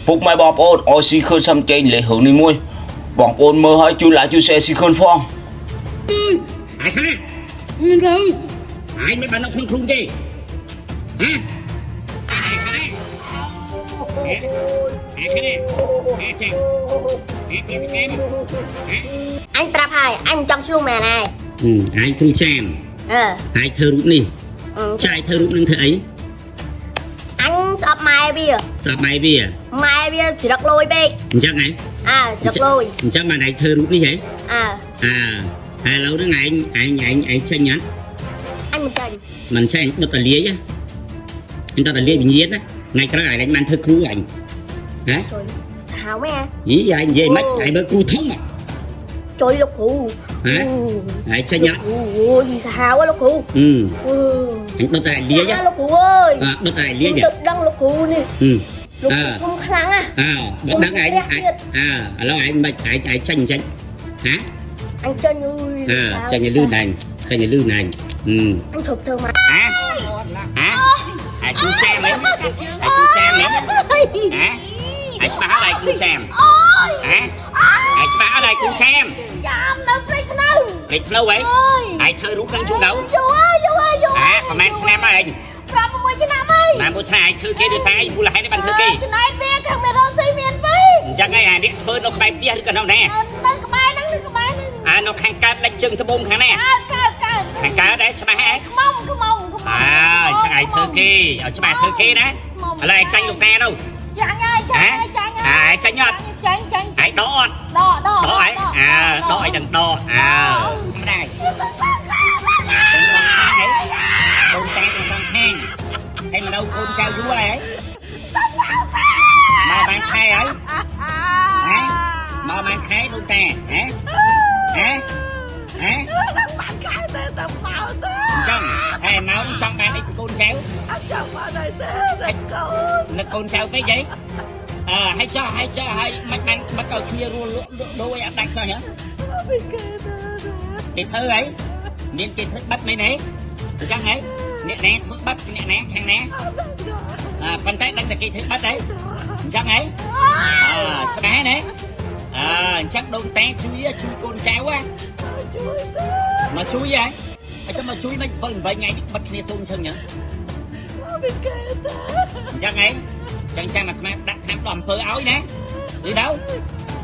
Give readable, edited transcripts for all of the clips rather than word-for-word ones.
ពុកម៉ែបងប្អូនអោយស៊ីខឿនសំចេញលេរឿងនេះមួយបងប្អូនមើលហើយជួយ like ជួយ share ស៊ីខឿនផង អាយខា ទៅ អាយមិនបាននៅក្នុងខ្លួនទេហ៎អាយខាអាយខាអាយចេះអាយប្រាប់គេមកហ៎ អញប្រាប់ហើយអញមិនចង់ឆ្លុះមែនហើយ អាយគ្រូចាម អឺ អាយធ្វើរូបនេះ អឺ ចាយធ្វើរូបនឹងធ្វើអី អញស្អប់ម៉ែវា ស្អប់ម៉ែវា ម៉ែវាជ្រឹកលុយពេក អញ្ចឹងហ៎ អើជ្រឹកលុយ អញ្ចឹងបានអាយធ្វើរូបនេះហ៎ អើ អើហើយឥឡូវហ្នឹងឯងឯងឯងឯងចេញអត់ អញមិនចេញ មិនចេញដុតតាលាយអញដុតតាលាយវិញ្ញាណណាថ្ងៃក្រោយឯងបានធ្វើគ្រូអញហ៎ ជួយសាហាវមែន យីឯងនិយាយមិនឯងមើលគ្រូធំហ៎ ជួយលោកគ្រូ ហ៎ឯងចេញអត់ អូយសាហាវហ៎លោកគ្រូ អឺ អូ អញដុតតែលាយ លោកគ្រូអើយ អដុតតែលាយ ទៅដឹងលោកគ្រូនេះ អឺ លោកគ្រូធំខ្លាំងណាស់ អើបើដឹងឯងឯងអើឥឡូវឯងមិនឯងឯងចេញចេញហ៎ អញចេញអើយ អើចេញឲ្យលឺណែងចេញឲ្យលឺណែងអឺ អញជប់ធ្វើមក ហ៎ហ៎ឯងគ្រូចាមហ៎ឯងគ្រូចាមហ៎ហ៎ឯងច្បាស់ហើយឯងគ្រូចាមហ៎ឯងច្បាស់ហើយឯងគ្រូចាម ចាំនៅព្រៃភ្នៅ ព្រេចផ្លូវហ៎ឯងធ្វើរូបនឹងជូនដល់ យូរហើយយូរហើយយូរ ហ៎ប្រហែលឆ្នាំហើយឯង 5 6ឆ្នាំហើយ បានមួយឆ្នាំឯងធ្វើគេដោយសារឯងមូលហេតុនេះបានធ្វើគេ ចំណែកវាខាងមេរ៉ូស៊ីមានពេក អញ្ចឹងហើយអានេះធ្វើនៅក្បែរផ្ទះឬក៏នៅណា នៅក្បែរហ្នឹងនៅក្បែរហ្នឹង អានៅខាងកើតលិចជើងត្បូងខាងណា កើតកើតកើត ខាងកើតដែរច្បាស់ហ៎ ខ្មុំខ្មុំខ្មុំ អើអញ្ចឹងឯងធ្វើគេឲ្យច្បាស់ធ្វើគេណាឥឡូវឯងចាញ់លោកតាទៅ ចាញ់ហើយចាញ់ហើយចាញ់ហើយ អាឯងចាញ់អត់ ចាញ់ចាញ់ ឯងដកអត់ ដកដក ដកឯងអើដកឯងទាំងដកអើម្ដាយទាំងសងខាងឯងកូនតាទាំងសងខាងហើយមកនៅកូនចៅយូរហើយមកបានខែហើយហ៎មកបានខែដូនតាហ៎ហ៎ហ៎ បានខែទេតែមកទេ អញ្ចឹងហើយមកចង់បានអីពីកូនចៅ អត់ចង់បានអីទេតែកូន នឹកកូនចៅពេកហីអើហើយចោះហើយចោះហើយមិនបានមិនឲ្យគ្នារួលដូរឲ្យអត់ដាច់សោះហ៎ មកពីគេទេ គេធ្វើហីមានគេធ្វើបាត់មែនទេអញ្ចឹងហីអ្នកណាធ្វើបាត់អ្នកណាខាងណា អត់ដឹង អើប៉ុន្តែដឹងតែគេធ្វើបាត់ហីអញ្ចឹងហីអើស្ដាយណាអើអញ្ចឹងដូនតាជួយជួយកូនចៅហ៎ ជួយទេ មកជួយហ៎ហើយចាំមកជួយមិន7 8ថ្ងៃនេះបាត់គ្នាសូមឈឹងអញ្ចឹង មកពីគេទេ អញ្ចឹងហីអញ្ចឹងចាំអាត្មាដាក់ថ្នាំដល់អំពើឲ្យណាឬទៅ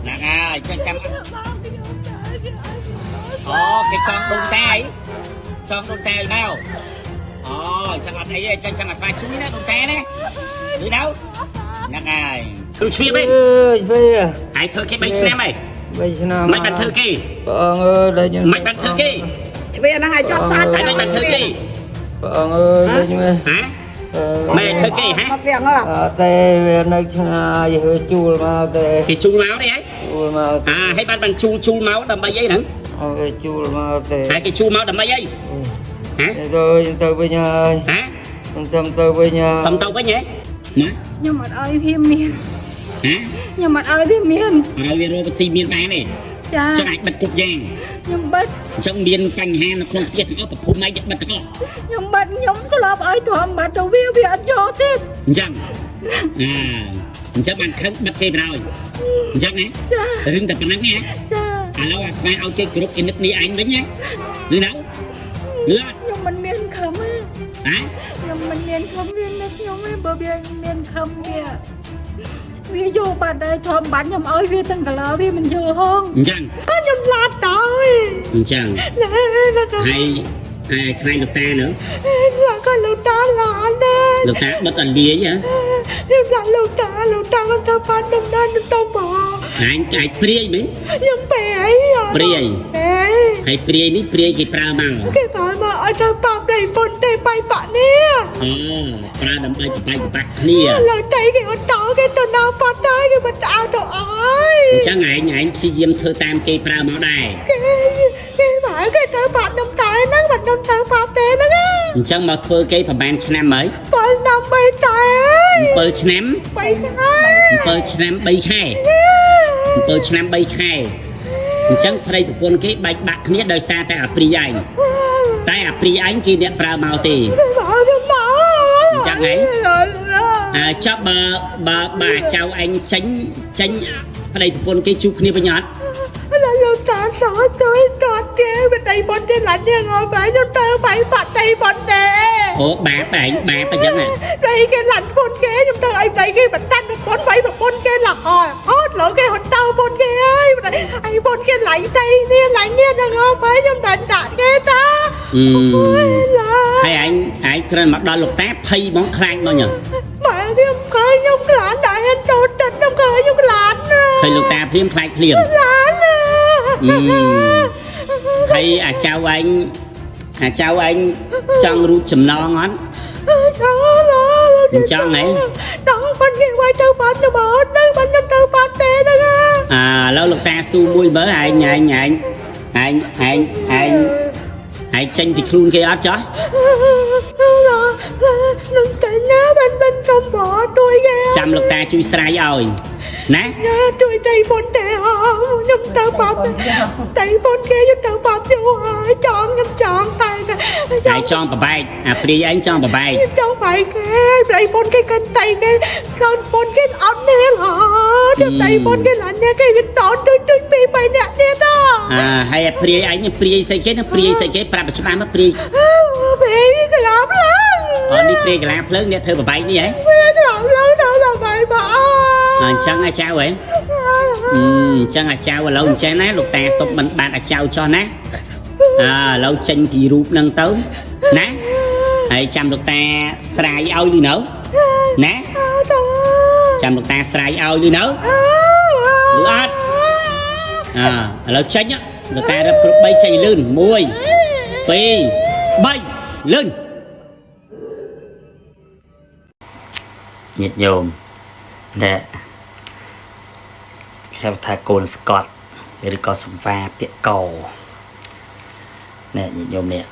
ហ្នឹងហើយអញ្ចឹងចាំ បានខ្ញុំតែគេឲ្យ អូគេចង់ដូនតាអីចង់ដូនតាឲ្យមកអូអញ្ចឹងអត់អីទេអញ្ចឹងចាំអាត្មាជួយណាដូនតាណាឬទៅហ្នឹងហើយគ្រូឈ្មោះវិញ អើយវា ឯងធ្វើគេ3ឆ្នាំហើយ 3ឆ្នាំ មិនបានធ្វើគេ បងអើយលេច មិនបានធ្វើគេ ជ្វាហ្នឹងឲ្យជាប់សាច់ ឯងមិនបានធ្វើគេ បងអើយលេចមើល ហ៎មិនធ្វើគេហ៎ អត់វាងហ៎ អត់ទេវានៅឆ្ងាយវាជួលមកទេ គេជួលមកទេហ៎ ជួលមក អាហើយបានបានជួលជួលមកដើម្បីអីហ្នឹង អើយជួលមកទេ ហើយគេជួលមកដើម្បីអីហ៎ ទៅទៅវិញហើយ ហ៎ ខ្ញុំទៅទៅវិញហើយ សុំទៅវិញហ៎ណា ខ្ញុំអត់ឲ្យវាមាន ហ៎ ខ្ញុំអត់ឲ្យវាមាន ឲ្យវារកស៊ីមានបានទេ ចា ចឹងអាចបិទគ្រប់យ៉ាង ខ្ញុំបិទ អញ្ចឹងមានបញ្ហានៅក្នុងផ្ទះទាំងអស់ប្រភពឯងបិទទាំងអស់ ខ្ញុំបិទខ្ញុំធ្លាប់ឲ្យធំបាត់ទៅវាវាអត់យកទៀត អញ្ចឹងអាអញ្ចឹងបានខឹងបិទគេបណ្ដោយអញ្ចឹងហ៎ ចា រឿងតែប៉ុណ្្នឹងហ៎ ចា ឥឡូវអាស្មាឲ្យគេគ្រប់អិនិតនេះឯងវិញហ៎ឬនៅឬអត់ ខ្ញុំមិនមានខំទេ ហ៎ ខ្ញុំមិនមានខំវានៅខ្ញុំទេបើវាមានខំវាវាយកបាត់ហើយធំបាត់ខ្ញុំឲ្យវាទាំងកន្លោវាមិនយកហង អញ្ចឹង ខ្ញុំឡាត់តើ អញ្ចឹង ណែណាក ហើយហើយខ្លាញ់លោកតានៅ ឡាក៏លោកតាឡាដែរ លោកតាបិទឲ្យលាយហ៎ ខ្ញុំឡាលោកតាលោកតាក៏ទៅបានដំណើរទៅបង ឯងឯងព្រាយមែន ខ្ញុំបែអី ព្រាយ អេ ហើយព្រាយនេះព្រាយគេប្រើមក គេបានមកឲ្យទៅប៉ាប់ដៃពុនទេបាយបាក់នេះ អូប្រើដើម្បីបបាយបាក់គ្នា លោកតៃគេអត់តគេទៅណាប៉ាត់ទៅគេមិនឲ្យទៅអើយ អញ្ចឹងឯងឯងព្យាយាមធ្វើតាមគេប្រើមកដែរ គេគេមកគេទៅបាក់នំតែហ្នឹងបាក់នំទៅប៉ាប់ទេហ្នឹង អញ្ចឹងមកធ្វើគេប្រហែលឆ្នាំហើយ បើឆ្នាំបីខែ 7ឆ្នាំ បីខែ 7ឆ្នាំ3ខែ7ឆ្នាំ3ខែអញ្ចឹងប្តីប្រពន្ធគេបែកបាក់គ្នាដោយសារតែអាព្រីឯងតែអាព្រីឯងគេអ្នកប្រើមកទេ គេមកគេមក អញ្ចឹងហី អ អើចប់បើបើបើអាចៅឯងចេញចេញប្តីប្រពន្ធគេជួបគ្នាវិញអត់ ឡើយលោកតាសោជួយតតគេបតីបុនគេឡាញ់នេះងបែខ្ញុំទៅបែបតីបុនទេ អូបាបឯងបាបអញ្ចឹងហ៎ ដីគេឡាន់ពុនគេខ្ញុំទៅអីដីគេបតាន់ប្រពន្ធវាយប្រពន្ធគេលហហត់លើគេហត់តៅពុនគេហើយអីពុនគេឡៃតៃនេះឡៃនេះហ្នឹងអើបែខ្ញុំតែដាក់គេតា អឺ អូយឡា ហើយឯងឯងគ្រាន់មកដល់លោកតាភ័យហ្មងខ្លាចហ្មងញ៉ឹង ម៉ែខ្ញុំឃើញខ្ញុំខ្លានដែរហ៊ានចូលទឹកខ្ញុំឃើញខ្ញុំខ្លានណា ឃើញលោកតាភ្លាមខ្លាចភ្លាម ខ្លានណា អឺហើយអាចៅឯងអាចៅឯងចង់រូតចំណងអត់ ចង់ឡា អញ្ចឹងហី ចង់ប៉ុនគេវាយទៅបានទៅមកទៅបានខ្ញុំទៅបានទេហ្នឹង អាឥឡូវលោកតាស៊ូមួយមើលឯងឯងឯងឯងឯងឯងឯងចេញពីខ្លួនគេអត់ចោះ នឹងតែណាបានបានចំបជួយគេ ចាំលោកតាជួយស្រាយឲ្យណា ណាជួយតៃបុនទេហងខ្ញុំទៅបាប់តៃបុនគេខ្ញុំទៅបាប់ជួយហើយចង់ខ្ញុំចង់តែ ឯងចង់ប្របែកអាព្រាយឯងចង់ប្របែក ចង់បាយគេតៃបុនគេកិនតៃគេកូនបុនគេអត់នេះហ៎តៃបុនគេឡាននេះគេវាតនជួយជួយពីបីអ្នកទៀតណា អាហើយអាព្រាយឯងនេះព្រាយស្អីគេណាព្រាយស្អីគេប្រាប់ឲ្យច្បាស់មកព្រាយ ពេលក្លាប់ឡើង អូនេះព្រាយកលាភ្លើងអ្នកធ្វើប្របែកនេះហ៎ ពេលក្លាប់ឡើងដល់ដល់បាយប អញ្ចឹងអាចៅហ៎អឺអញ្ចឹងអាចៅឥឡូវអញ្ចឹងណាលោកតាសុំមិនបានអាចៅចោះណាអើឥឡូវចេញពីរូបហ្នឹងទៅណាហើយចាំលោកតាស្រាយឲ្យលឺនៅណាចាំលោកតាស្រាយឲ្យលឺនៅលឺអត់អើឥឡូវចេញលោកតារឹបគ្រប់3ចេញលឿន1 2 3លឿនញាតិញោមដែល ហៅថាកូនស្កតឬក៏សម្វាពាក្យកនេះញាតិញោមនេះ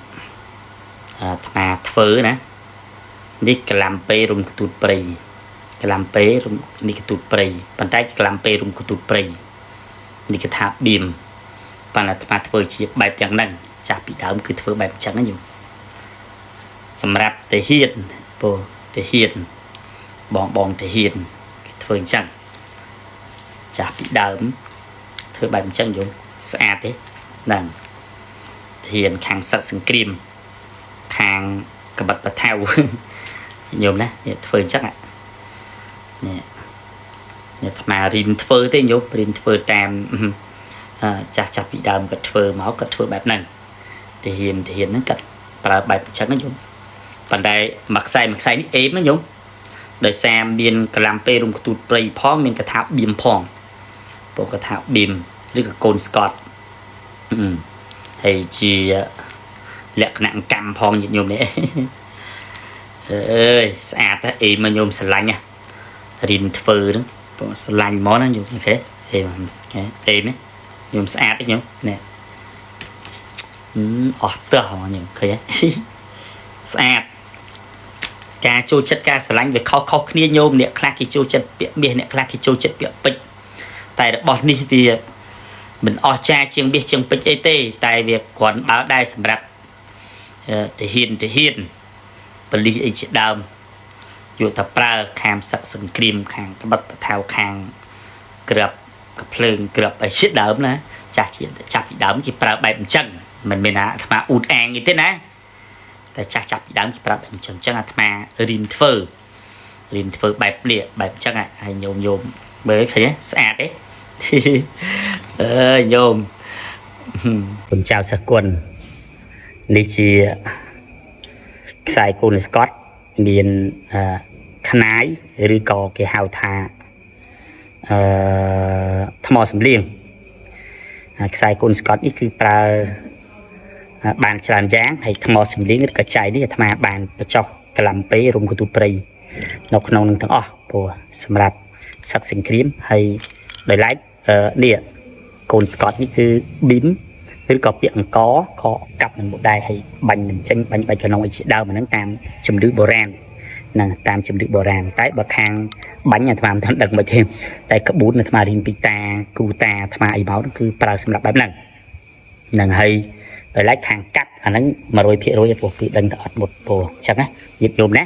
អាត្មាធ្វើណានេះក្លាំពេរុំកទូតព្រៃក្លាំពេរុំនេះកទូតព្រៃប៉ុន្តែក្លាំពេរុំកទូតព្រៃនេះគេថាបៀមប៉ុន្តែអាត្មាធ្វើជាបែបយ៉ាងហ្នឹងចាស់ពីដើមគឺធ្វើបែបអញ្ចឹងណាញោមសម្រាប់ទាហានពោទាហានបងបងទាហានគេធ្វើអញ្ចឹង ចាស់ពីដើមធ្វើបែបអញ្ចឹងយល់ស្អាតទេហ្នឹងធានខាងសឹកសង្គ្រាមខាងកបិតបថៅញោមណានេះធ្វើអញ្ចឹងនេះនេះអាត្មារៀនធ្វើទេញោមរៀនធ្វើតាមចាស់ចាស់ពីដើមគាត់ធ្វើមកគាត់ធ្វើបែបហ្នឹងទាហានទាហានហ្នឹងគាត់ប្រើបែបអញ្ចឹងណាញោមប៉ុន្តែមួយខ្សែមួយខ្សែនេះអេមណាញោមដោយសារមានក្លាំពេរុំកទូតព្រៃផងមានកថាបៀមផងពួកកថាបៀមឬក៏កូនស្កតហើយជាលក្ខណៈកម្មផងញាតិញោមនេះអើយស្អាតអេមកញោមស្រឡាញ់ណារៀនធ្វើហ្នឹងពួកស្រឡាញ់ហ្មងណាញោមអូខេអេអេមញោមស្អាតទេញោមនេះអស់ទោះហ្មងញោមឃើញទេស្អាតការចូលចិត្តការស្រឡាញ់វាខុសខុសគ្នាញោមអ្នកខ្លះគេចូលចិត្តពាក្យមាសអ្នកខ្លះគេចូលចិត្តពាក្យពេជ្រតែរបស់នេះវាមិនអស្ចារ្យជាងមាសជាងពេជ្រអីទេតែវាគ្រាន់បើដែរសម្រាប់ទាហានទាហានបលិសអីជាដើមយកតែប្រើខាងសឹកសង្គ្រាមខាងក្បិតបថៅខាងក្របកភ្លើងក្របអីជាដើមណាចាស់ជាចាស់ពីដើមគេប្រើបែបអញ្ចឹងមិនមែនអាត្មាអ៊ូតអាងអីទេណាតែចាស់ចាប់ពីដើមគេប្រាប់អញ្ចឹងអញ្ចឹងអាត្មារៀនធ្វើរៀនធ្វើបែបនេះបែបអញ្ចឹងហើយញោមញោមមើលឃើញស្អាតទេអើយញោមគុណចៅសិស្សគុណនេះជាខ្សែកូនស្កតមានខ្នាយឬក៏គេហៅថាអឺថ្មសំលៀងខ្សែកូនស្កតនេះគឺប្រើបានច្រើនយ៉ាងហើយថ្មសំលៀងឬក៏ចៃនេះអាត្មាបានបញ្ចុះក្លាំពេរុំកទូព្រៃនៅក្នុងនឹងទាំងអស់ព្រោះសម្រាប់សឹកសង្គ្រាមហើយដោយឡែកនេះកូនស្កតនេះគឺប៊ីមឬក៏ពាក្យអង្គក៏កាប់នឹងមួយដែរហើយបាញ់នឹងចេញបាញ់បាច់កណ្ដុងអីជាដើមហ្នឹងតាមជំនឿបុរាណហ្នឹងតាមជំនឿបុរាណតែបើខាងបាញ់អាត្មាមិនទាន់ដឹងមិនទេតែក្បួនអាត្មារៀនពីតាគ្រូតាអាត្មាអីមកគឺប្រើសម្រាប់បែបហ្នឹងហ្នឹងហើយដោយឡែកខាងកាត់អាហ្នឹង100%ព្រោះគេដឹងតែអត់មុតព្រោះអញ្ចឹងណាញាតិញោមណា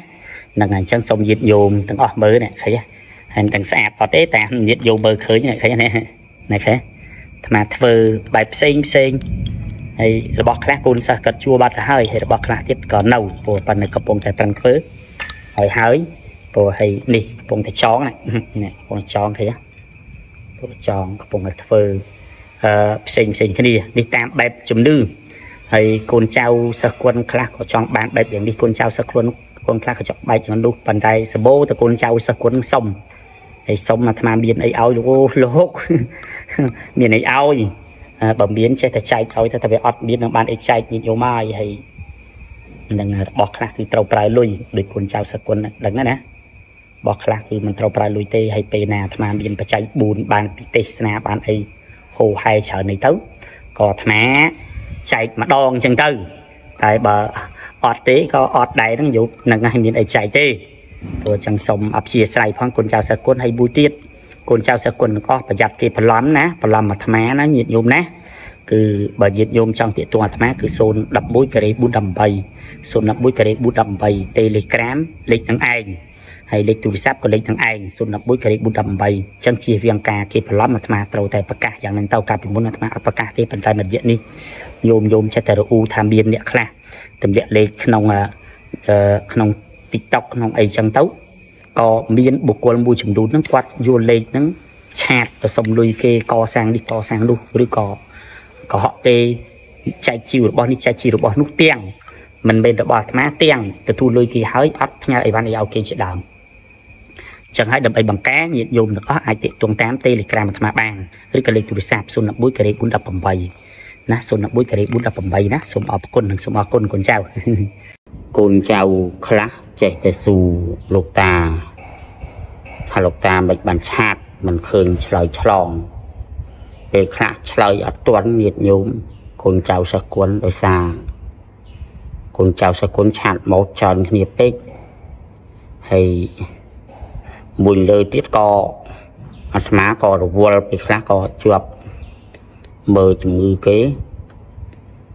ហ្នឹងហើយអញ្ចឹងសូមញាតិញោមទាំងអស់មើលនេះឃើញទេហើយមិនដឹងស្អាតអត់ទេតែញាតិញោមមើលឃើញនេះឃើញទេនេះឃើញអាត្មាធ្វើបែបផ្សេងផ្សេងហើយរបស់ខ្លះកូនសិស្សគាត់ជួបាត់ទៅហើយហើយរបស់ខ្លះទៀតក៏នៅព្រោះប៉ុន្តែកំពុងតែប្រឹងធ្វើហើយហើយព្រោះហើយនេះកំពុងតែចងណានេះកំពុងចងឃើញទេព្រោះចងកំពុងតែធ្វើអឺផ្សេងផ្សេងគ្នានេះតាមបែបជំនឿហើយកូនចៅសិស្សគាត់ខ្លះក៏ចង់បានបែបយ៉ាងនេះកូនចៅសិស្សខ្លួនកូនខ្លះក៏ចង់បែបយ៉ាងនោះប៉ុន្តែសបោតកូនចៅសិស្សគាត់នឹងសុំហើយសុំអាត្មាមានអីឲ្យលោកអូលោក មានអីឲ្យអើបើមានចេះតែចែកឲ្យតែវាអត់មាននឹងបានអីចែកញាតិញោមហើយហើយនឹងរបស់ខ្លះគឺត្រូវប្រើលុយដូចកូនចៅសិស្សគុណដឹងណាណារបស់ខ្លះគឺមិនត្រូវប្រើលុយទេហើយពេលណាអាត្មាមានបច្ច័យ4បានពិទេសនាបានអីហូហែច្រើននេះទៅក៏អាត្មាចែកម្ដងអញ្ចឹងទៅតែបើអត់ទេក៏អត់ដែរហ្នឹងយប់នឹងហើយមានអីចែកទេព្រោះអញ្ចឹងសូមអព្យាស្រ័យផងកូនចៅសិស្សគុណហើយមួយទៀតកូនចៅសិស្សគុណទាំងអស់ប្រយ័ត្នគេបន្លំណាបន្លំអាត្មាណាញាតិញោមណាគឺបើញាតិញោមចង់ទាក់ទងអាត្មាគឺ011ការ៉េ418 011ការ៉េ418 Telegram លេខនឹងឯងហើយលេខទូរស័ព្ទក៏លេខនឹងឯង011ការ៉េ418អញ្ចឹងជៀសវាងការគេបន្លំអាត្មាត្រូវតែប្រកាសយ៉ាងហ្នឹងទៅកាលពីមុនអាត្មាអត់ប្រកាសទេប៉ុន្តែមួយរយៈនេះញោមញោមចេះតែរអ៊ូថាមានអ្នកខ្លះទម្លាក់លេខក្នុងអឺក្នុង TikTok ក្នុងអីចឹងទៅក៏មានបុគ្គលមួយចំនួនហ្នឹងគាត់យកលេខហ្នឹង chat ទៅសុំលុយគេកសាងនេះកសាងនោះឬក៏កុហកគេចែកជីវរបស់នេះចែកជីវរបស់នោះទាំងមិនមែនរបស់អាត្មាទាំងទទួលលុយគេហើយអត់ផ្ញើអីវ៉ាន់អីឲ្យគេជាដើមចឹងហើយដើម្បីបង្ការញាតិញោមទាំងអស់អាចទាក់ទងតាម Telegram អាត្មាបានឬក៏លេខទូរស័ព្ទ011ការ៉េ418ណា011ការ៉េ418ណាសូមអរគុណនិងសូមអរគុណកូនចៅ កូនចៅខ្លះចេះតែស៊ូលោកតាថាលោកតាមិនបាន chat មិនឃើញឆ្លើយឆ្លងពេលខ្លះឆ្លើយអត់ទាន់ញាតិញោមកូនចៅសិស្សគុណដោយសារកូនចៅសិស្សគុណ chat មកច្រើនគ្នាពេកហើយមួយលើទៀតក៏អាត្មាក៏រវល់ពេលខ្លះក៏ជាប់មើលជំងឺគេ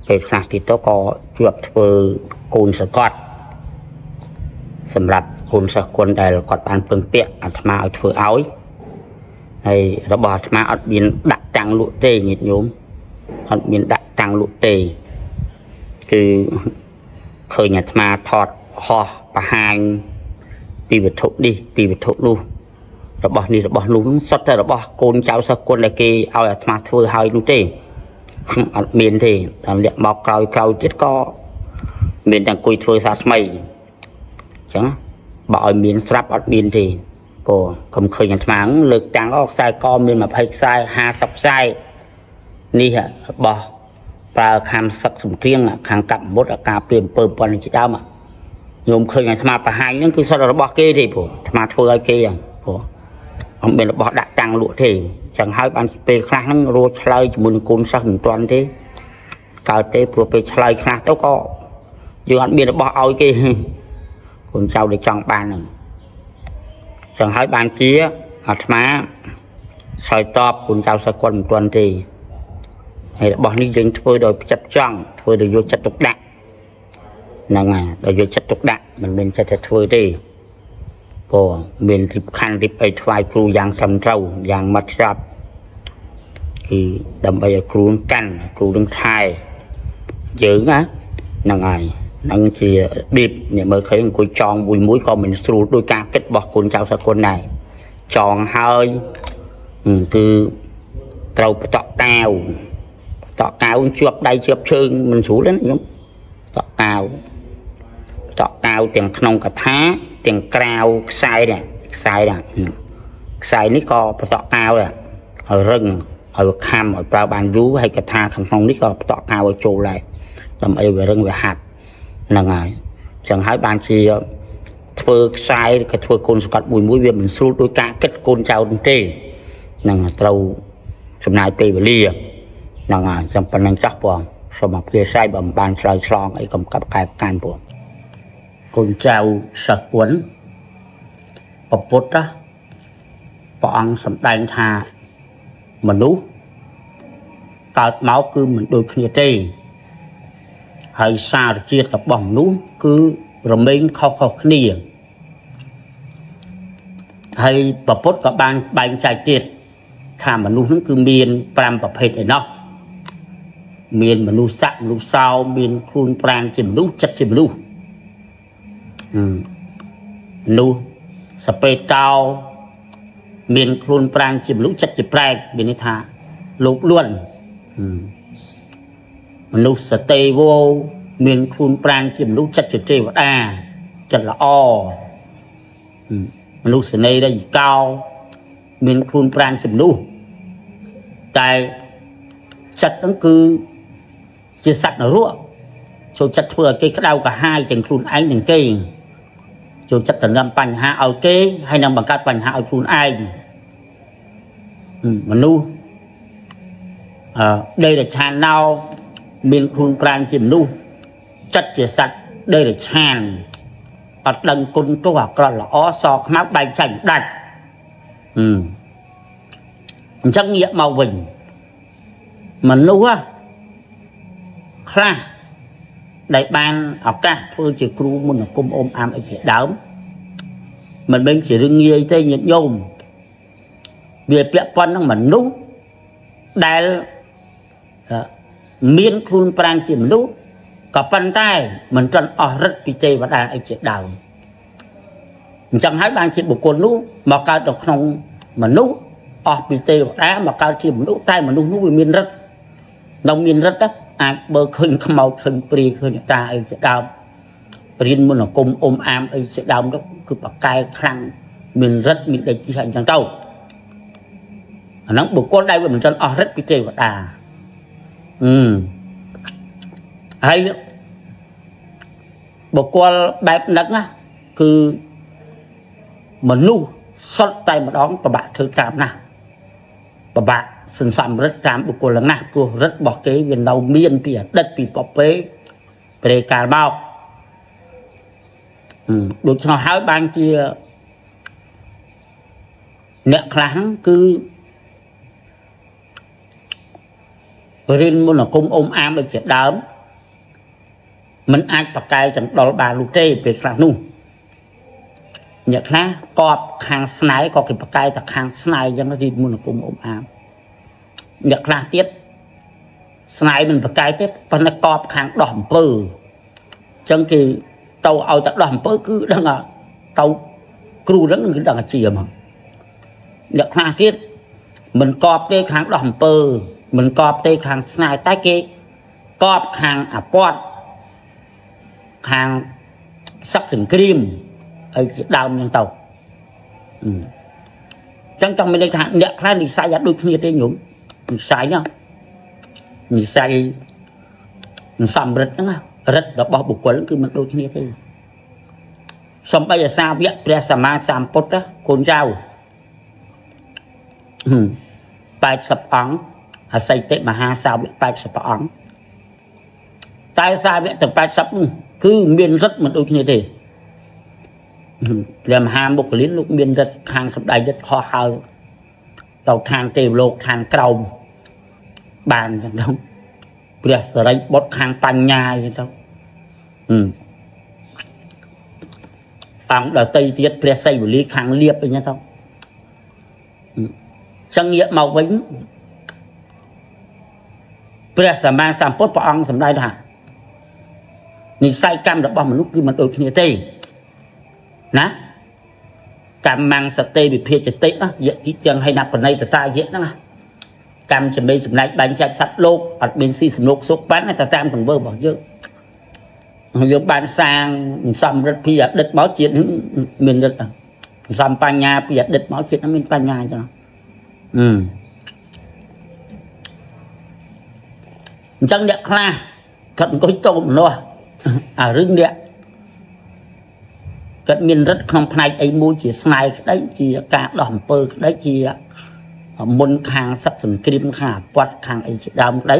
ពេលខ្លះទៀតទៅក៏ជាប់ធ្វើកូនសកត់សម្រាប់កូនសិស្សគុណដែលគាត់បានពឹងពាក់អាត្មាឲ្យធ្វើឲ្យហើយរបស់អាត្មាអត់មានដាក់តាំងលក់ទេញាតិញោមអត់មានដាក់តាំងលក់ទេគឺឃើញអាត្មាថតហោះបង្ហាញពីវត្ថុនេះពីវត្ថុនោះរបស់នេះរបស់នោះសុទ្ធតែរបស់កូនចៅសិស្សគុណដែលគេឲ្យអាត្មាធ្វើឲ្យនោះទេអត់មានទេដល់លាក់មកក្រោយក្រោយទៀតក៏មានតែអង្គុយធ្វើសាថ្មីអញ្ចឹងបើឲ្យមានស្រាប់អត់មានទេព្រោះកុំឃើញអាត្មាលើកតាំងអូខ្សែកមាន20ខ្សែ50ខ្សែនេះរបស់ប្រើខាំសឹកសំគ្រៀងខាងកាប់មុតអាការព្រាមពើប៉ុណ្ណឹងជាដើមញោមឃើញអាត្មាបង្ហាញហ្នឹងគឺសុទ្ធរបស់គេទេព្រោះអាត្មាធ្វើឲ្យគេហ្នឹងព្រោះអត់មានរបស់ដាក់តាំងលក់ទេចឹងហើយបានពេលខ្លះហ្នឹងរត់ឆ្លើយជាមួយនឹងកូនសិស្សមិនទាន់ទេកើតទេព្រោះពេលឆ្លើយខ្លះទៅក៏យើងអត់មានរបស់ឲ្យគេកូនចៅដែលចង់បានហ្នឹងចឹងហើយបានជាអាត្មាឆ្លើយតបកូនចៅសិស្សគាត់មិនទាន់ទេហើយរបស់នេះយើងធ្វើដោយផ្ចិតចង់ធ្វើដោយយកចិត្តទុកដាក់ហ្នឹងហើយដោយយកចិត្តទុកដាក់មិនមែនចិត្តតែធ្វើទេព្រោះមានរៀបខណ្ឌរៀបអីថ្វាយគ្រូយ៉ាងត្រឹមត្រូវយ៉ាងម៉ត់ចត់គឺដើម្បីឲ្យគ្រូនឹងកាន់គ្រូនឹងថែយើងណាហ្នឹងហើយហ្នឹងជារបៀបអ្នកមើលឃើញអង្គុយចងមួយមួយក៏មិនស្រួលដោយការគិតរបស់កូនចៅសិស្សគុណដែរចងហើយគឺត្រូវបតក់កាវបតក់កាវជាប់ដៃជាប់ជើងមិនស្រួលទេណាខ្ញុំបតក់កាវបតក់កាវទាំងក្នុងកថាទាំងក្រៅខ្សែនេះខ្សែនេះខ្សែនេះក៏បតក់កាវដែរឲ្យរឹងឲ្យវាខំឲ្យប្រើបានយូរហើយកថាខាងក្នុងនេះក៏បតក់កាវឲ្យចូលដែរដើម្បីវារឹងវាហាប់ហ្នឹងហើយចឹងហើយបានជាធ្វើខ្សែឬក៏ធ្វើកូនសកត់មួយមួយវាមិនស្រួលដោយការគិតកូនចៅនោះទេហ្នឹងត្រូវចំណាយពេលវេលាហ្នឹងហើយចាំប៉ុណ្្នឹងចាស់បងសូមអព្យាស្រ័យបើមិនបានឆ្លើយឆ្លងអីកុំកាប់កែប្រកាន់បងកូនចៅសិស្សគុណពពុទ្ធព្រះអង្គសម្ដែងថាមនុស្សកើតមកគឺមិនដូចគ្នាទេហើយសារជាតិរបស់មនុស្សគឺរមែងខុសៗគ្នា ហើយព្រះពុទ្ធក៏បានបែងចែកទៀតថាមនុស្សហ្នឹងគឺមាន5ប្រភេទឯណោះមានមនុស្សស័កមនុស្សសោមានខ្លួនប្រាណជាមនុស្សចិត្តជាមនុស្សមនុស្សសពេតោមានខ្លួនប្រាណជាមនុស្សចិត្តជាប្រែតមានន័យថាលោកលួនមនុស្សសតេវោមានខ្លួនប្រាណជាមនុស្សចិត្តជាទេវតាចិត្តល្អមនុស្សសេនីរយកោមានខ្លួនប្រាណជាមនុស្សតែចិត្តហ្នឹងគឺជាសត្វនរកចូលចិត្តធ្វើឲ្យគេក្តៅក្រហាយទាំងខ្លួនឯងទាំងគេចូលចិត្តតំណែងបញ្ហាឲ្យគេហើយនឹងបង្កើតបញ្ហាឲ្យខ្លួនឯងមនុស្សដេរឆានណោមានខ្លួនប្រាណជាមនុស្សចិត្តជាសត្វដេរឆានអត់ដឹងគុណទោសអាក្រក់ល្អសខ្មៅបែកចាញ់ដាច់អញ្ចឹងងាកមកវិញមនុស្សខ្លះដែលបានឱកាសធ្វើជាគ្រូមន្តអាគមអមអាមអីជាដើមមិនមែនជារឿងងាយទេញាតិញោមវាពាក់ព័ន្ធនឹងមនុស្សដែលមានខ្លួនប្រាណជាមនុស្សក៏ប៉ុន្តែមិនទាន់អស់រិទ្ធពីទេវតាអីជាដើមអញ្ចឹងហើយបានជាបុគ្គលនោះមកកើតនៅក្នុងមនុស្សអស់ពីទេវតាមកកើតជាមនុស្សតែមនុស្សនោះវាមានរិទ្ធនៅមានរិទ្ធអាចបើឃើញខ្មោចឃើញព្រាយឃើញតាអីជាដើមរៀនមន្តអាគមអមអាមអីជាដើមទៅគឺប្រកែខ្លាំងមានរិទ្ធមានដេកជាអញ្ចឹងទៅអាហ្នឹងបុគ្គលដែលវាមិនទាន់អស់រិទ្ធពីទេវតាហើយបុគ្គលបែបហ្នឹងណាគឺមនុស្សសុទ្ធតែម្ដងពិបាកធ្វើតាមណាស់ពិបាកសន្សំរិទ្ធតាមបុគ្គលណាស់ព្រោះរិទ្ធរបស់គេវានៅមានពីអតីតពីពពេព្រេកាលមកដូច្នោះហើយបានជាអ្នកខ្លះហ្នឹងគឺរៀនមន្តអាគមអមអាមអីជាដើមមិនអាចប្រកែកចណ្ដុលបាននោះទេពេលខ្លះនោះអ្នកខ្លះកប់ខាងស្នែក៏គេប្រកែកតែខាងស្នែអញ្ចឹងរៀនមន្តអាគមអមអាមអ្នកខ្លះទៀតស្នែមិនប្រកែកទេប៉ុន្តែកប់ខាងដោះអំពើអញ្ចឹងគេទៅឲ្យតែដោះអំពើគឺដឹងថាទៅគ្រូហ្នឹងគឺដឹងអាជាហ្មងអ្នកខ្លះទៀតមិនកប់ទេខាងដោះអំពើមិនកប់ទេខាងស្នែតែគេកប់ខាងអាពាត់ខាងសឹកសង្គ្រាមអីជាដើមអញ្ចឹងទៅអញ្ចឹងចង់មានន័យថាអ្នកខ្លះនិស័យអត់ដូចគ្នាទេញោមនិស័យណានិស័យសំរិទ្ធហ្នឹងរិទ្ធរបស់បុគ្គលគឺមិនដូចគ្នាទេសំបីអាសាវៈព្រះសម្មាសម្ពុទ្ធកូនចៅ80អង្គអសីតិមហាសាវក80អង្គតែសាវកទាំង80នោះគឺមានរិទ្ធមិនដូចគ្នាទេព្រះមហាមុគលានលោកមានរិទ្ធខាងសម្ដែងរិទ្ធខុសហើយទៅខាងទេវលោកខាងក្រោមបានអញ្ចឹងទៅព្រះសិរីបុត្រខាងបញ្ញាអញ្ចឹងទៅអង្គដតីទៀតព្រះសីវលីខាងលៀបអញ្ចឹងទៅអញ្ចឹងងាកមកវិញព្រះសម្មាសម្ពុទ្ធព្រះអង្គសម្ដែងថានិស័យកម្មរបស់មនុស្សគឺមិនដូចគ្នាទេណាកម្មំសតិវិភាចតិយតិទាំងហើយណាបណៃតតាយៈហ្នឹងកម្មចំណេញចំណែកបែងចែកសត្វលោកអត់មានស៊ីសំណុកសុខបានតែតាមទង្វើរបស់យើងយើងបានសាងសំរិទ្ធពីអតីតមកជាតិនេះមានរិទ្ធសំបញ្ញាពីអតីតមកជាតិនេះមានបញ្ញាអញ្ចឹងអញ្ចឹងអ្នកខ្លះគាត់អង្គុយតោមនោះអារឿងអ្នកគាត់មានរិទ្ធក្នុងផ្នែកអីមួយជាស្នែក្តីជាការដោះអំពើក្តីជាមុនខាងសឹកសង្គ្រាមខាងអាពាត់ខាងអីជាដើមក្តី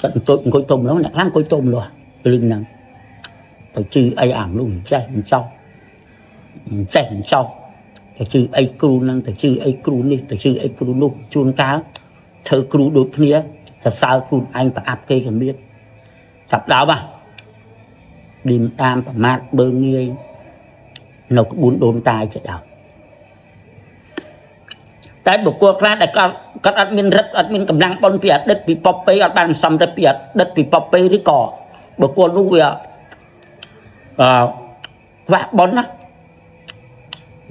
គាត់អង្គុយតោមនោះអ្នកខ្លះអង្គុយតោមនោះរឿងហ្នឹងទៅជឿអីអាមនុស្សចេះមិនចោះចេះមិនចោះទៅជឿអីគ្រូហ្នឹងទៅជឿអីគ្រូនេះទៅជឿអីគ្រូនោះជួនកាលធ្វើគ្រូដូចគ្នាសរសើរខ្លួនឯងប្រអាប់គេក៏មានចាប់ដើមឌីមតាមប្រមាថបើងាយនៅក្បួនដូនតាជាដើម តែបុគ្គលខ្លះដែលគាត់គាត់អត់មានរិទ្ធអត់មានកម្លាំងបុណ្យពីអតីតពីពពេអត់បានសំរិទ្ធពីអតីតពីពពេឬក៏បុគ្គលនោះវាអឺខ្វះបុណ្យណា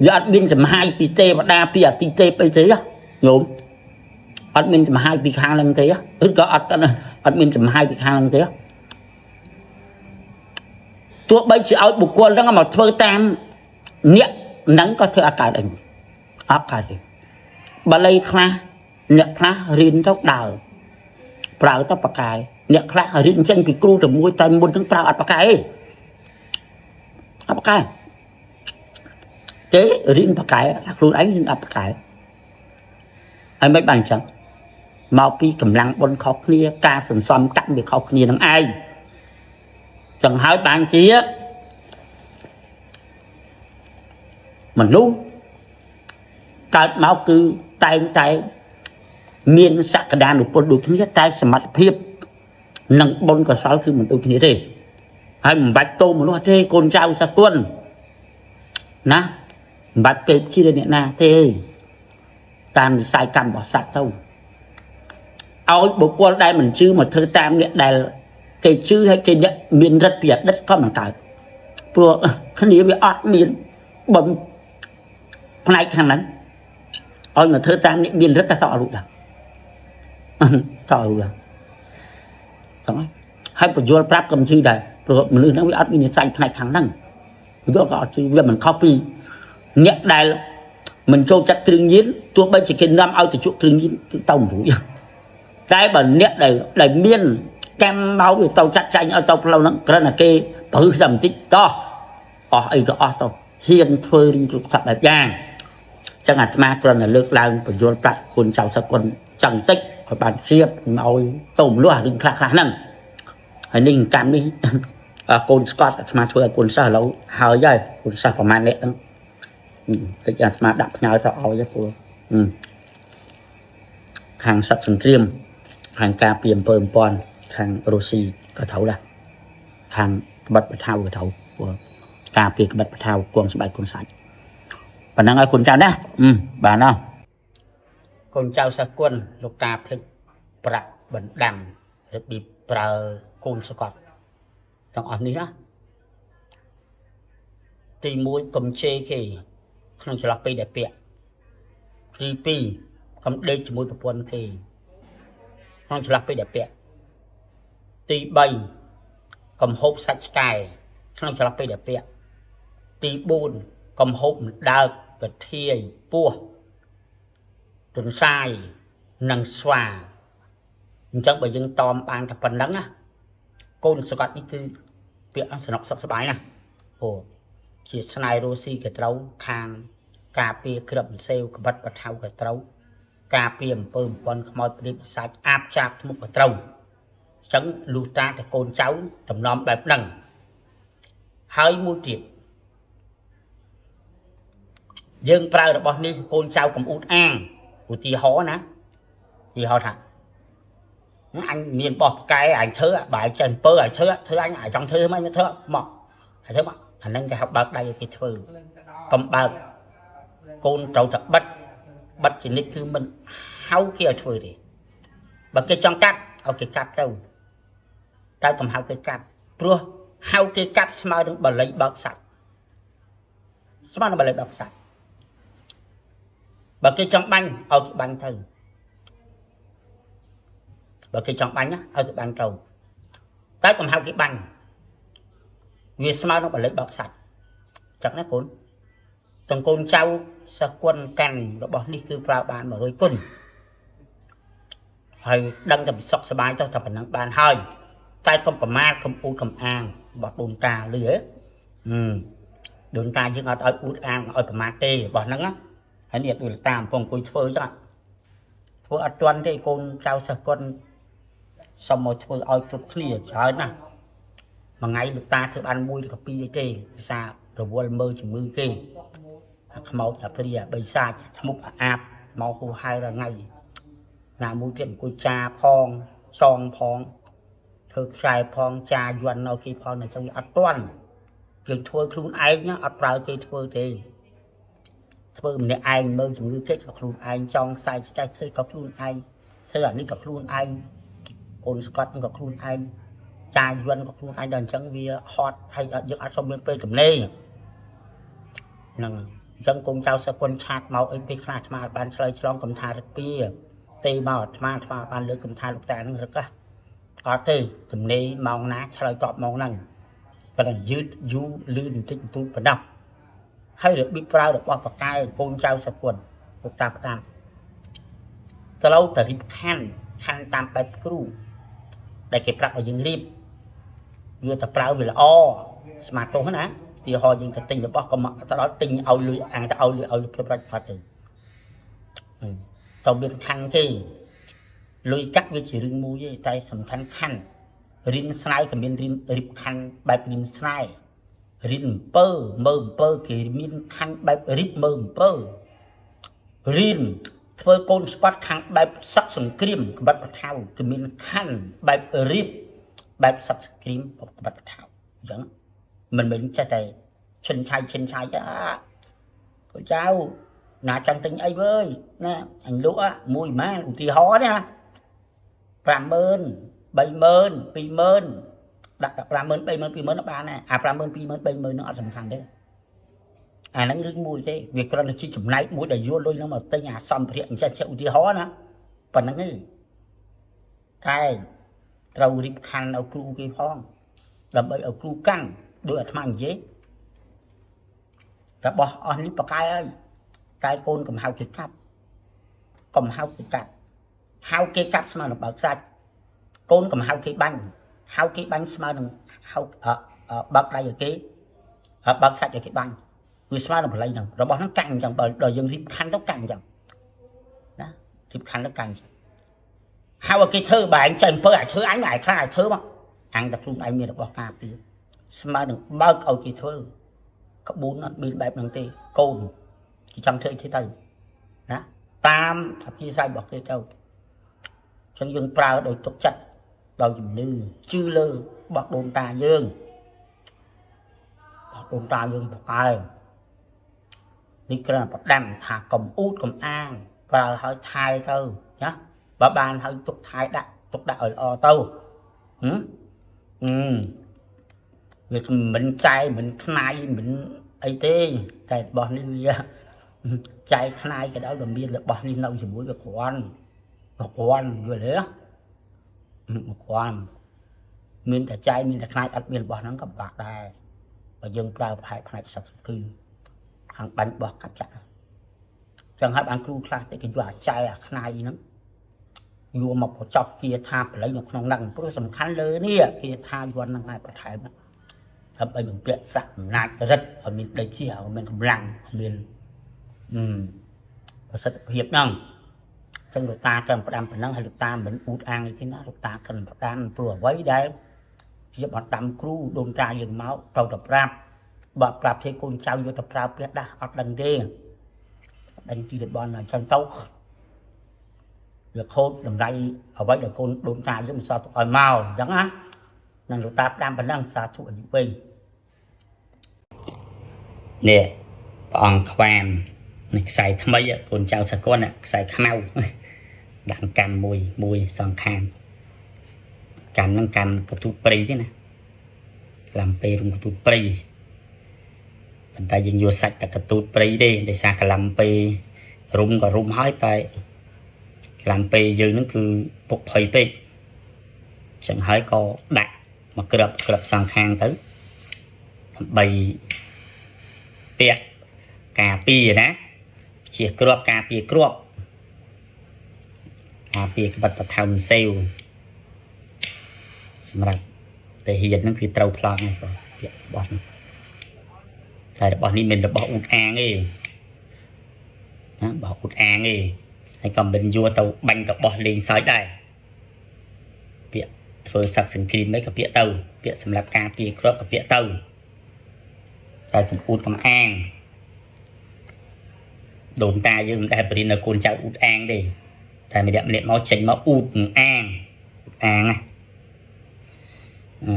វាអត់មានចំហាយពីទេវតាពីអតិទេពអីទេញោមអត់មានចំហាយពីខាងហ្នឹងទេឬក៏អត់អត់មានចំហាយពីខាងហ្នឹងទេទោះបីជាឲ្យបុគ្គលហ្នឹងមកធ្វើតាមអ្នកហ្នឹងក៏ធ្វើអត់កើតអីអត់កើតទេបាលីខ្លះអ្នកខ្លះរៀនទៅដើរប្រើទៅបកាយអ្នកខ្លះរៀនចេញពីគ្រូតែមួយតែមុនហ្នឹងប្រើអត់បកាយទេអត់បកាយទេរៀនបកាយខ្លួនឯងរៀនអត់បកាយហើយមិនបានអញ្ចឹងមកពីកម្លាំងបុណ្យខុសគ្នាការសន្សំកម្មវាខុសគ្នានឹងឯងចឹងហើយបានជាមនុស្សកើតមកគឺតែងតែមានសក្តានុពលដូចគ្នាតែសមត្ថភាពនិងបុណ្យកុសលគឺមិនដូចគ្នាទេហើយមិនបាច់តោមនុស្សទេកូនចៅសគុណណាមិនបាច់ពេកជាអ្នកណាទេតាមវិស័យកម្មរបស់សត្វទៅឲ្យបុគ្គលដែលមិនជឿមកធ្វើតាមអ្នកដែលគេជឿហើយគេអ្នកមានរិទ្ធពីអតីតក៏មិនកើតព្រោះគ្នាវាអត់មានបុណ្យផ្នែកខាងហ្នឹងឲ្យមកធ្វើតាមអ្នកមានរិទ្ធតែតអត់រួចដែរតអត់រួចដែរចឹងហើយបញ្យល់ប្រាប់ក៏មិនជឿដែរព្រោះមនុស្សហ្នឹងវាអត់មាននិស័យផ្នែកខាងហ្នឹងយល់ក៏អត់ជឿវាមិនខុសពីអ្នកដែលមិនចូលចិត្តគ្រឿងញៀនទោះបីជាគេនាំឲ្យទៅជក់គ្រឿងញៀនគឺទៅមិនរួចតែបើអ្នកដែលមានកម្មមកវាទៅចាត់ចែងឲ្យទៅផ្លូវហ្នឹងគ្រាន់តែគេព្រឹសតែបន្តិចតោះអស់អីក៏អស់ទៅហ៊ានធ្វើរឿងគ្រប់សពបែបយ៉ាងចឹងអាត្មាគ្រាន់តែលើកឡើងបញ្យល់ប្រាប់គុណចៅសគុណចង់តិចឲ្យបានជ្រាបឲ្យទៅមលោះរឿងខ្លះខ្លះហ្នឹងហើយនេះកម្មនេះកូនស្កតអាត្មាធ្វើឲ្យកូនសិស្សឥឡូវហើយហើយកូនសិស្សប្រហែលអ្នកហ្នឹងតិចអាត្មាដាក់ផ្ញើទៅឲ្យព្រោះខាងសឹកសង្គ្រាមខាងការពីអំពើអំព័ន្ធខាងរុស្ស៊ីក៏ត្រូវដែរខាងក្បិតបថៅក៏ត្រូវព្រោះការពីក្បិតបថៅគងស្បែកគងសាច់ប៉ុណ្ណឹងឲ្យគុណចៅណាបាទណាកូនចៅសិស្សគុណលោកតាភ្លេចប្រាក់បណ្ដាំរបៀបប្រើកូនស្កតទាំងអស់នេះណាទី1កុំជេរគេក្នុងចន្លោះពេលដែលពាក់ទី2កុំដេកជាមួយប្រពន្ធគេក្នុងចន្លោះពេលដែលពាក់ទី3កុំហូបសាច់ឆ្កែក្នុងចន្លោះពេលដែលពាក់ទី4កុំហូបម្ដើកកាធាយពោះទន្សាយនិងស្វាអញ្ចឹងបើយើងតอมបានតែប៉ុណ្្នឹងណាកូនសកត់នេះគឺពាក្យសនុកសុខសប្បាយណាព្រោះជាស្នេហ៍រុស្ស៊ីក៏ត្រូវខាងការពារក្របសេវក្បិតបថៅក៏ត្រូវការពារអំពើអំពន់ខ្មោចព្រាបសាច់អាបចាប់ធ្មប់ក៏ត្រូវអញ្ចឹងលុះតាតែកូនចៅតំណំបែបហ្នឹងហើយមួយទៀតយើងប្រើរបស់នេះកូនចៅកំអ៊ូតអាងឧទាហរណ៍ណាឧទាហរណ៍ថាអញមានបោះផ្កែអញធ្វើបើឯងចេះអំពើអញធ្វើធ្វើអញអាចចង់ធ្វើមិនធ្វើមកអញធ្វើមកអាហ្នឹងគេហៅបើកដៃឲ្យគេធ្វើកុំបើកកូនត្រូវតែបិទបិទជានិច្ចគឺមិនហៅគេឲ្យធ្វើទេបើគេចង់កាត់ឲ្យគេកាត់ទៅតែកុំហៅគេកាត់ព្រោះហៅគេកាត់ស្មើនឹងបល័យបើកសាច់ស្មើនឹងបល័យបើកសាច់បើគេចង់បាញ់ឲ្យគេបាញ់ទៅបើគេចង់បាញ់ឲ្យគេបាញ់ទៅតែកុំហៅគេបាញ់វាស្មើនឹងបល័យបើកសាច់ចឹងណាកូនទាំងកូនចៅសិស្សគុណកាន់របស់នេះគឺប្រើបាន100គុណហើយដឹងតែសុខសប្បាយទៅតែប៉ុណ្ណឹងបានហើយតែកុំប្រមាថកុំអ៊ូតកុំអាងរបស់ដូនតាលឺហ៎ដូនតាយើងអត់ឲ្យអ៊ូតអាងឲ្យប្រមាថទេរបស់ហ្នឹងណាហើយនេះដូនតាកំពុងអង្គុយធ្វើចឹងធ្វើអត់ទាន់ទេកូនចៅសិស្សគុណសុំមកធ្វើឲ្យគ្រប់គ្នាច្រើនណាស់មួយថ្ងៃលោកតាធ្វើបានមួយឬក៏ពីរអីទេភាសារវល់មើលជំងឺគេអាខ្មោចអាព្រាអាបិសាចធ្មប់អាអាបមកហូហែរាល់ថ្ងៃណាមួយទៀតអង្គុយចាផងសងផងធ្វើខ្សែផងចាយន់នៅគេផងអញ្ចឹងវាអត់ទាន់យើងធ្វើខ្លួនឯងណាអត់ប្រើគេធ្វើទេ ធ្វើម្នាក់ឯងមើលជំងឺគេក៏ខ្លួនឯងចង់ខ្សែឆ្កេះធ្វើក៏ខ្លួនឯងធ្វើអានេះក៏ខ្លួនឯងអូនស្កត់ក៏ខ្លួនឯងចាយយន់ក៏ខ្លួនឯងដល់អញ្ចឹងវាហត់ហើយយើងអត់សូវមានពេលទំនេរហ្នឹងអញ្ចឹងកូនចៅសិស្សគុណឆាតមកអីពេលខ្លះអាត្មាបានឆ្លើយឆ្លងកំថារឹកពីទេមកអាត្មាអាត្មាបានលើកកំថាលោកតាហ្នឹងរឹកហ៎អត់ទេទំនេរម៉ោងណាឆ្លើយតបម៉ោងហ្នឹងប៉ុន្តែយឺតយូរលឿនបន្តិចបន្តួចប៉ុណ្ណោះហើយរបៀបប្រើរបស់បកែកូនចៅសិស្សគុណលោកតាផ្ដាំត្រូវតែរៀបខណ្ឌខណ្ឌតាមបែបគ្រូដែលគេប្រាប់ឲ្យយើងរៀបវាតែប្រើវាល្អស្មាតទោសណាទីហោយើងទៅទិញរបស់ក៏មកទៅដល់ទិញឲ្យលុយអាំងទៅឲ្យលុយឲ្យលុយព្រឹកផាត់ទៅទៅមានខណ្ឌទេលុយកាក់វាជារឿងមួយទេតែសំខាន់ខណ្ឌរៀនស្នែក៏មានរៀនរៀបខណ្ឌបែបរៀនស្នែរៀនអំពើមើលអំពើគេមានខណ្ឌបែបរៀបមើលអំពើរៀនធ្វើកូនស្បាត់ខាងបែបសឹកសង្គ្រាមក្បិតបថៅគេមានខណ្ឌបែបរៀបបែបសឹកសង្គ្រាមក្បិតបថៅអញ្ចឹងមិនមែនចេះតែឈិនឆៃឈិនឆៃអាកូនចៅណាចង់ទិញអីវើយណាអញលក់មួយម៉ានឧទាហរណ៍ណា50000 30000 20000ដាក់50000 30000 20000បានដែរអា50000 20000 30000នឹងអត់សំខាន់ទេអាហ្នឹងរឿងមួយទេវាគ្រាន់តែជាចំណែកមួយដែលយកលុយហ្នឹងមកទិញអាសម្ភារៈអញ្ចឹងជាឧទាហរណ៍ណាប៉ុណ្្នឹងឯងតែត្រូវរៀបខណ្ឌឲ្យគ្រូគេផងដើម្បីឲ្យគ្រូកាន់ដោយអាត្មានិយាយរបស់អស់នេះបកែហើយតែកូនកំហៅគេកាប់កំហៅគេកាប់ហៅគេកាប់ស្មើនឹងបើកសាច់កូនកំហៅគេបាញ់ហៅគេបាញ់ស្មើនឹងហៅបើកដៃឲ្យគេបើកសាច់ឲ្យគេបាញ់វាស្មើនឹងបល័យហ្នឹងរបស់ហ្នឹងកាំងអញ្ចឹងបើដល់យើងរៀបខណ្ឌទៅកាំងអញ្ចឹងណារៀបខណ្ឌទៅកាំងអញ្ចឹងហៅឲ្យគេធ្វើបើឯងចេះអំពើអាចធ្វើអញឯងខ្លះឲ្យធ្វើមកអញតែខ្លួនឯងមានរបស់ការពារស្មើនឹងបើកឲ្យគេធ្វើក្បួនអត់មានបែបហ្នឹងទេកូនគេចង់ធ្វើអីធ្វើទៅណាតាមអភិស័យរបស់គេទៅអញ្ចឹងយើងប្រើដោយទុកចិត្តដោយជំនឿជឿលើរបស់ដូនតាយើងរបស់ដូនតាយើងប្រកែនេះគ្រាន់តែផ្ដាំថាកុំអ៊ូតកុំអាងប្រើឲ្យថែទៅណាបើបានឲ្យទុកថែដាក់ទុកដាក់ឲ្យល្អទៅហឹមអឺវាមិនចែមិនខ្នាយមិនអីទេតែរបស់នេះវាចែខ្នាយក៏ដោយបើមានរបស់នេះនៅជាមួយវាគ្រាន់គ្រាន់យល់ទេគ្រាន់មានតែចែមានតែខ្នាយអត់មានរបស់ហ្នឹងក៏បាក់ដែរបើយើងប្រើផ្នែកផ្នែកសឹកសង្គមខាងបាញ់បោះកាប់ចាក់ចឹងហើយបានគ្រូខ្លះទៅគេយកអាចែអាខ្នាយហ្នឹងយកមកបញ្ចុះគាថាបល័យនៅក្នុងហ្នឹងព្រោះសំខាន់លើនេះគាថាយន់ហ្នឹងហើយបន្ថែមដើម្បីបំពាក់ស័ក្តិអំណាចរិទ្ធឲ្យមានដីជាឲ្យមានកម្លាំងឲ្យមានអឺប្រសិទ្ធភាពហ្នឹងចឹងលោកតាត្រឹមផ្ដាំប៉ុណ្ណឹងហើយលោកតាមិនអ៊ូតអាងអីទេណាលោកតាត្រឹមផ្ដាំព្រោះអ្វីដែលជាបណ្ដាំគ្រូដូនតាយើងមកត្រូវតែប្រាប់បើប្រាប់ទេកូនចៅយកទៅប្រើប្រាស់ដាស់អត់ដឹងទេអត់ដឹងទីតំបន់អញ្ចឹងទៅវាខូចតម្លៃអ្វីដែលកូនដូនតាយើងមិនសល់ទុកឲ្យមកអញ្ចឹងណានឹងលោកតាផ្ដាំប៉ុណ្ណឹងសាធុអាយុវិញ នេះព្រះអង្គខ្វាមនេះខ្សែថ្មីកូនចៅសកលខ្សែខ្មៅដាក់កម្មមួយមួយសងខាងកម្មហ្នឹងកម្មកទូតព្រៃទេណាក្លាំពេរុំកទូតព្រៃប៉ុន្តែយើងយកសាច់តែកទូតព្រៃទេដោយសារក្លាំពេរុំក៏រុំហើយតែក្លាំពេយើងហ្នឹងគឺពុកភ័យពេកចឹងហើយក៏ដាក់មកក្របក្របសងខាងទៅដើម្បីពាក់ការពារណាជាក្របការពារក្របការពារក្បិតបថៅសេវសម្រាប់តែហ៊ានហ្នឹងគឺត្រូវប្លង់ហ្នឹងបងពាក់របស់នេះតែរបស់នេះមិនរបស់អ៊ូតអាងទេណារបស់អ៊ូតអាងទេហើយក៏មិនយកទៅបាញ់ទៅបោះលេងសើចដែរពាក្យធ្វើសឹកសង្គ្រាមអីក៏ពាក្យទៅពាក្យសម្រាប់ការពារក្របក៏ពាក្យទៅតែកំអ៊ូតកំអាងដូនតាយើងមិនដែលបរៀននៅកូនចៅអ៊ូតអាងទេតែម្នាក់ម្នាក់មកចេញមកអ៊ូតអាងអ៊ូតអាងណាអឺ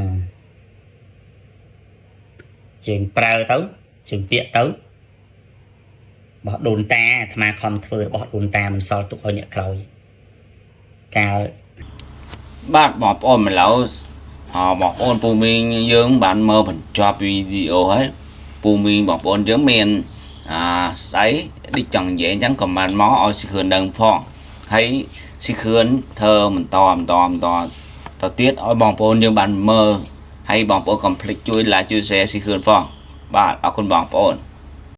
ជើងប្រើទៅជើងពាក្យទៅ របស់ដូនតាអាត្មាខំធ្វើរបស់ដូនតាមិនសល់ទុកឲ្យអ្នកក្រោយកាល បាទបងប្អូនម្ល៉េះអបងប្អូនពូមីងយើងបានមើលបញ្ចប់វីដេអូហើយពូមីងបងប្អូនយើងមានអាស្អីដូចចង់និយាយអញ្ចឹងក៏បានមកឲ្យស៊ីខឿនដឹងផងហើយស៊ីខឿនធ្វើបន្តបន្តបន្តទៅទៀតឲ្យបងប្អូនយើងបានមើលហើយបងប្អូនកុំភ្លេចជួយ like ជួយ share ស៊ីខឿនផងបាទអរគុណបងប្អូន។